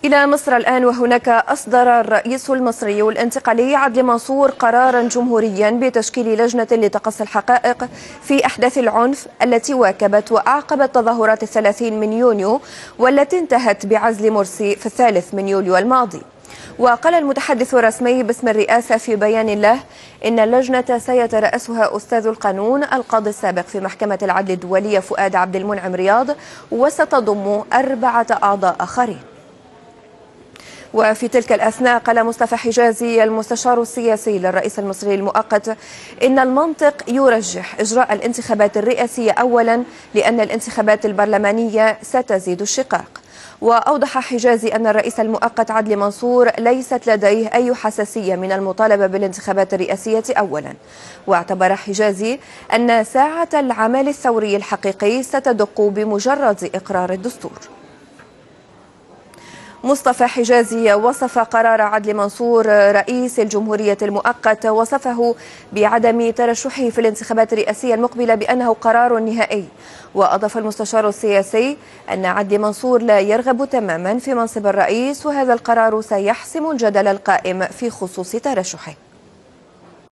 إلى مصر الآن، وهناك أصدر الرئيس المصري الانتقالي عدلي منصور قرارا جمهوريا بتشكيل لجنة لتقصي الحقائق في أحداث العنف التي واكبت وأعقبت تظاهرات 30 من يونيو والتي انتهت بعزل مرسي في 3 من يوليو الماضي. وقال المتحدث الرسمي باسم الرئاسة في بيان له إن اللجنة سيترأسها أستاذ القانون القاضي السابق في محكمة العدل الدولية فؤاد عبد المنعم رياض، وستضم 4 أعضاء آخرين. وفي تلك الأثناء قال مصطفى حجازي المستشار السياسي للرئيس المصري المؤقت إن المنطق يرجح إجراء الانتخابات الرئاسية أولا، لأن الانتخابات البرلمانية ستزيد الشقاق. وأوضح حجازي أن الرئيس المؤقت عدلي منصور ليست لديه أي حساسية من المطالبة بالانتخابات الرئاسية أولا. واعتبر حجازي أن ساعة العمل الثوري الحقيقي ستدق بمجرد إقرار الدستور. مصطفى حجازي وصف قرار عدلي منصور رئيس الجمهورية المؤقت وصفه بعدم ترشحه في الانتخابات الرئاسية المقبلة بأنه قرار نهائي. وأضاف المستشار السياسي أن عدلي منصور لا يرغب تماما في منصب الرئيس، وهذا القرار سيحسم الجدل القائم في خصوص ترشحه.